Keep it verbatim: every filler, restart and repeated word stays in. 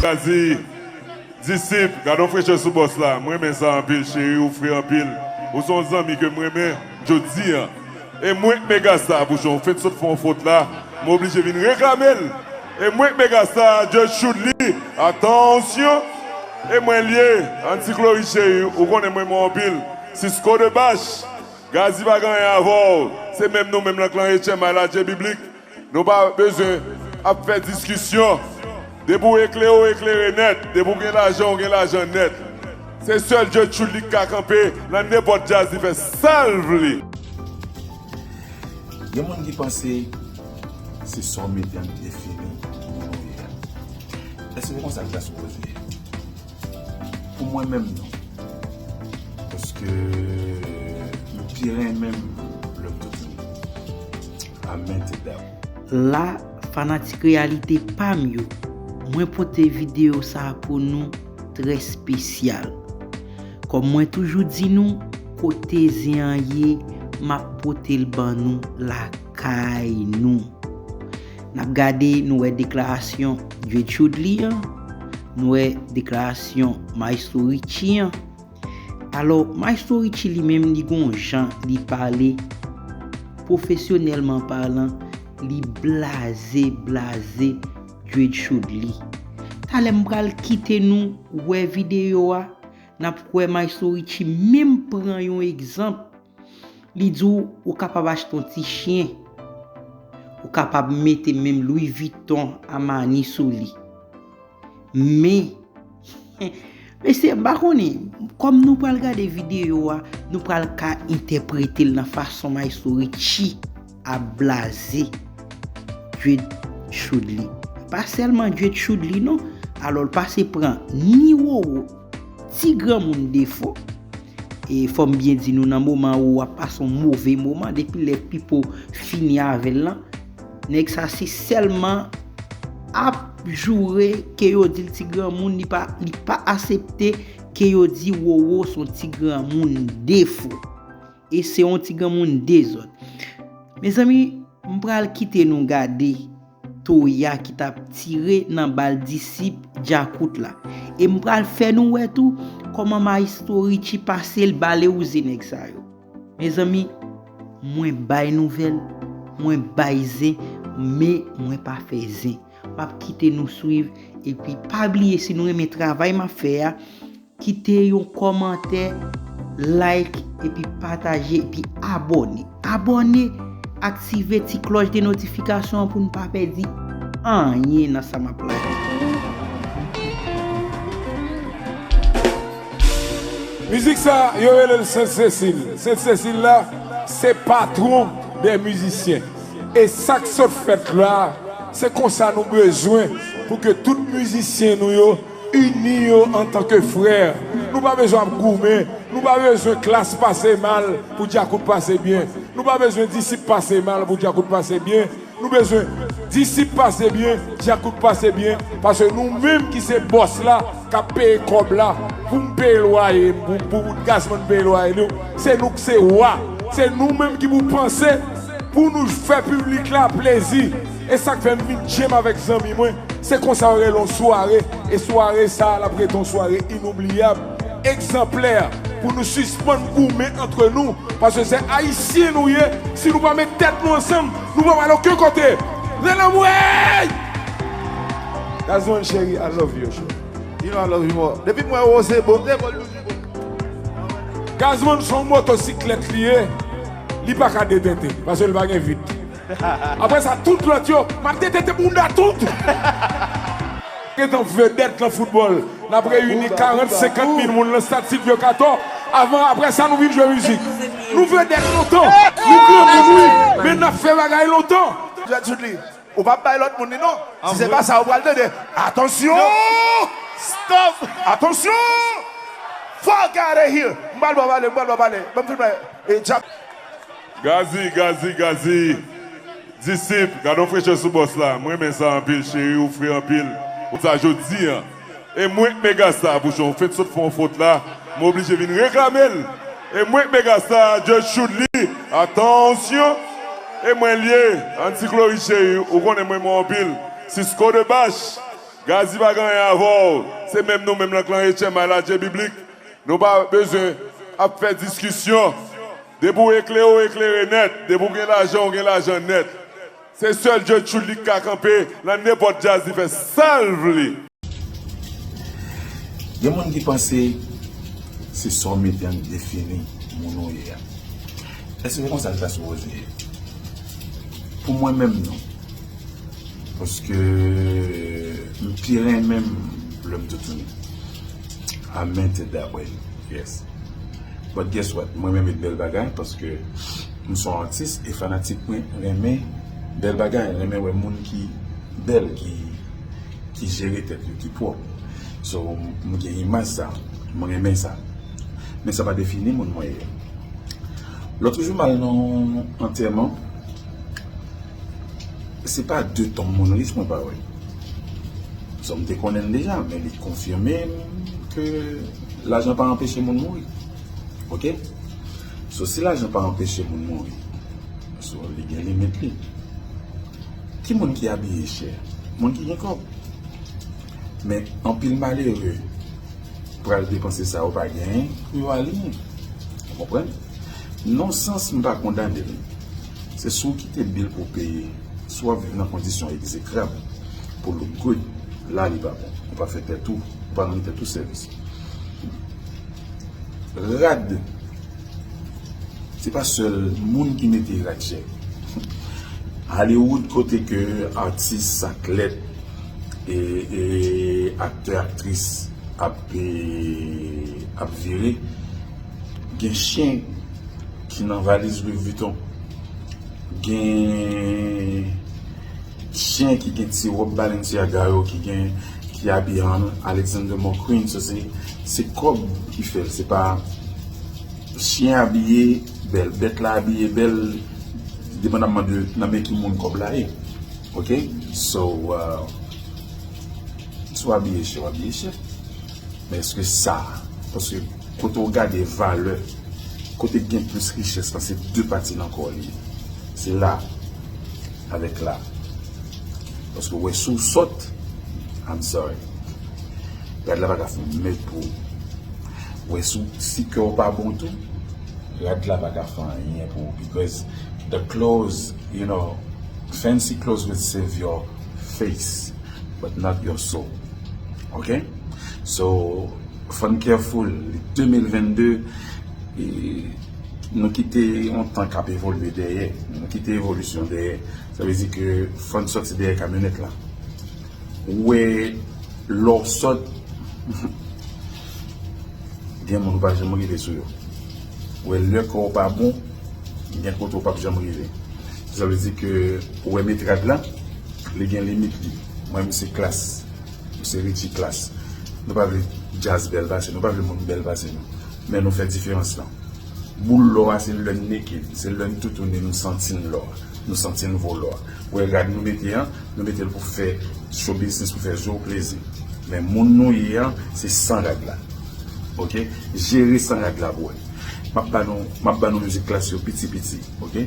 Gazi, Disip, gade yon frechè sou bòs la. Mwen renmen sa anpil, cheri, ou fre anpil. Ou se yon zanmi ke m renmen, jodi a. E mwen k Megastar, bouchon, ou fenk sot fè yon fot la. M oblije vin reklame l. E mwen k Megastar, Djed Choudly, atansyon. E mwen l ye, Anti Clory cheri, ou konnen m renmen w anpil. Cisco de Bach, Gazi pa gen anyen avè w. Se menm nou menm nan klan Etchèmay la, Dje Biblik. Nou pa bezwen ap fè diskisyon. Depi w eklere, w eklere nèt. Depi w gen lajan, w gen lajan nèt. Se sèl Djed Choudly k ka kanpe nan nenpòt djaz, li fè sa l vle. Gen moun ki panse se sa w mete an defini ki moun ou ye a. Èske se konsa l ta sipoze ye? Pou mwen menm, non. Paske m pi renmen m lè m tout moun. Amèn, te dam. La, fanatik reyalite pa m yo, mwen pote videyo sa a pou nou trè espesyal. Kòm mwen toujou di nou, kote zen an ye, m ap pote l ban nou lakay nou. N ap gade, nou wè deklarasyon Djed Choudly an, nou wè deklarasyon Maestro Richie an. Alò, Maestro Richie li menm, li gon jan li pale, pwofesyonèlman palan, li blaze, blaze Djed Choudly. Talè m pral kite nou wè videyo a, n ap wè Maestro Richie menm pran yon egzanp. Li di w, ou kapab achte yon ti chen, ou kapab mete menm Louis Vuitton, Armani sou li. Men, mesye, m pa konnen, kòm nou pral gade videyo a, nou pral ka entèprete l nan fason Maestro Richie ap blaze Djed Choudly. Pa sèlman Djed Choudly non, alò l pase pran ni Roro, ti granmoun defo. E fò m byen di nou, nan moman Roro ap pase yon move moman, depi lè Pipo fini avè l lan, nèg sa se sèlman ap joure ke yo di l ti granmoun, li pa, li pa aksepte ke yo di Roro se yon ti granmoun defo. E se yon ti granmoun dezòd. Mezanmi, m pral kite nou gade Toya ki t ap tire nan bal Disip Djakout la. E m pral fè nou wè tou kòman Maestro Richie pase l bale wouze nèg sa yo. Mezanmi, mwen bay nouvèl, mwen bay zen, men mwen pa fè zen. M ap kite nou swiv, epi pa bliye, si nou renmen travay m ap fè a, kite yon kòmantè, like, epi pataje, epi abòne. Abòne, aktive ti klòch de notifikasyon an pou n pa pèdi anyen nan sa m ap lage. Mizik sa, yo rele l Sent Sesil. Sent Sesil la, se patwon dè mizisyen. E sa k sot fèt la, se konsa nou bezwen pou ke tout mizisyen nou yo ini yo antanke frè. Nou pa bezwen ap goumen, nou pa bezwen Klass pase mal pou Djakout pase byen. Nou pa bezwen Disip pase mal pou Djakout pase byen. Nou bezwen Disip pase byen, Djakout pase byen, paske nou menm ki se bòs la, k ap peye kòb la, pou m peye lwaye m, pou, pou Gazman peye lwaye nou, se nou k se wa. Se nou menm ki pou panse pou nou fè piblik la plezi. E sa k fè m vin djem avèk zanmi mwen, se konsa yo rele yon sware, e sware sa a, l ap rete yon sware inoubliyab, egzanplè, pou nou sispann goumen antre nou, paske se Ayisyen nou ye, si nou pa met tèt nou ansanm, nou pa pral okenn kote. Lè lanmou, ey! Gazman cheri, I love you, cheri. You know I love you more. Depi m wè w, se bon. Se bon, toujou bon. Gazman se yon motosiklèt li ye, li pa ka detente, paske li pa gen vit. Apre sa, tout lòt yo, m ap detente bounda tout. Gentan vedèt nan foutbòl. N ap reyini karant, senkant mil moun nan stad Sylvio Cator. Avan, apre sa, nou vin jwe mizik. Nou vedèt lontan. Nou granmoun, wi. Men n ap fè bagay lontan. Djed Choudly, ou p ap bay lòt moun li non. Si se pa sa, ou pral tande. Atansyon! Stop! Atansyon! Fuck outta here! M pral ba w pale, m pral ba w pale. Ban m filme. E, Djak. Gazi, Gazi, Gazi. Disip, gade yon frechè sou bòs la. Mwen renmen sa anpil, cheri, ou fre anpil. Ou sa jodi a. E mwen k Megastar, bouchon, ou fenk sot fè yon fot la. M oblije vin reklame l. E mwen k Megastar, Djed Choudly. Atansyon. E mwen l ye, Anti Clory cheri, ou konnen mwen renmen w anpil. Cisco de Bach. Gazi pa gen anyen avè w. Se menm nou menm nan klan Etchèm Maladje Biblik. Nou pa bezwen ap fè diskisyon. Depi w eklere, w eklere nèt. Depi w gen lajan, w gen lajan nèt. Se sèl Dye Tchoul li k ka kanpe nan nenpòt djaz, li fè sa l vle. Gen moun ki panse se sa w mete an ki defini moun ou ye a. Èske se konsa l ta sipoze ye? Pou mwen menm non. Paske m pi renmen m lè m toutouni. I meant it that way. Yes. But guess what? Mwen renmen bèl bagay paske m se yon atis e fanatik mwen renmen bèl bagay, renmen wè moun ki bèl, ki ki jere tèt yo, ki pwòp. So, m gen imaj sa, m renmen sa. Men sa pa defini moun mwen ye. Lòt jou m al nan antèman, se pa de tonm moun rich mwen pa wè. So, m te konnen l deja, men li konfime m ke lajan pa anpeche moun mouri. Oke? So, si lajan pa anpeche moun mouri, so, li gen limit li. Ki moun ki abiye chè? Moun ki gen kòb. Men anpil malere pral depanse sa yo pa genyen pou yo aliyen. Ou konprann? Non sans m pa kondane l. Se si w kite bil pou w peye, si w ap viv nan kondisyon egzekrab pou look good, la li pa bon. Ou pa fè tèt ou, ou pa rann tèt ou sèvis. Rad, se pa sèl moun ki mete rad chè. Hollywood kote ke atis, atlèt, e, e aktè, aktris ap, e, ap vire, gen chen ki nan valiz Louis Vuitton. Gen chen ki gen ti wòb Balenciaga yo, ki gen, ki abiye an Alexander McQueen, so se, se kòb ki fè l, se pa chen abiye bèl, bèt la abiye bèl, depandamman de nan men ki moun kòb la ye. Oke? So, uh, si w abiye chè, w abiye chè. Men èske sa, paske kote w gade valè, kote k gen plis richès la, se de pati nan kò li ye. Se la, avèk la. Paske w wè si w sòt, I'm sorry. Rad la pa ka fè yon mèd pou ou. W wè si, si kè w pa bon tou, rad la pa ka fè anyen pou ou. Because the clothes, you know, fancy clothes will save your face, but not your soul. Ok? So, fò n careful, li de mil vennde, e nou kite yon tan k ap evolye dèyè. Nou kite evolisyon dèyè. Sa vle di ke fò n sòti dèyè kamyonèt la. Ou wè, lè w sòt, gen moun ou pa janm rive sou yo. Ou wè, lè kò w pa bon, gen kote w p ap janm rive. Sa vle di ke, ou wè, met rad la, li gen limit li. Mwen, m se klas. M se Richie Class. Nou pa vle djaz bèl pase nou, nou pa vle moun bèl pase nou. Men nou fè diferans lan. Boul lò a, se lè n naked, se lè n toutouni, nou santi n lò a, nou santi n vo lò a. Ou wè rad nou mete an, nou mete l pou fè show business, pou fè je w plezi. Men moun nou ye an, se san rad la. Ok? Jere san rad la pou wè. M ap ba nou, m ap ba nou mizik klas yo piti piti. Ok?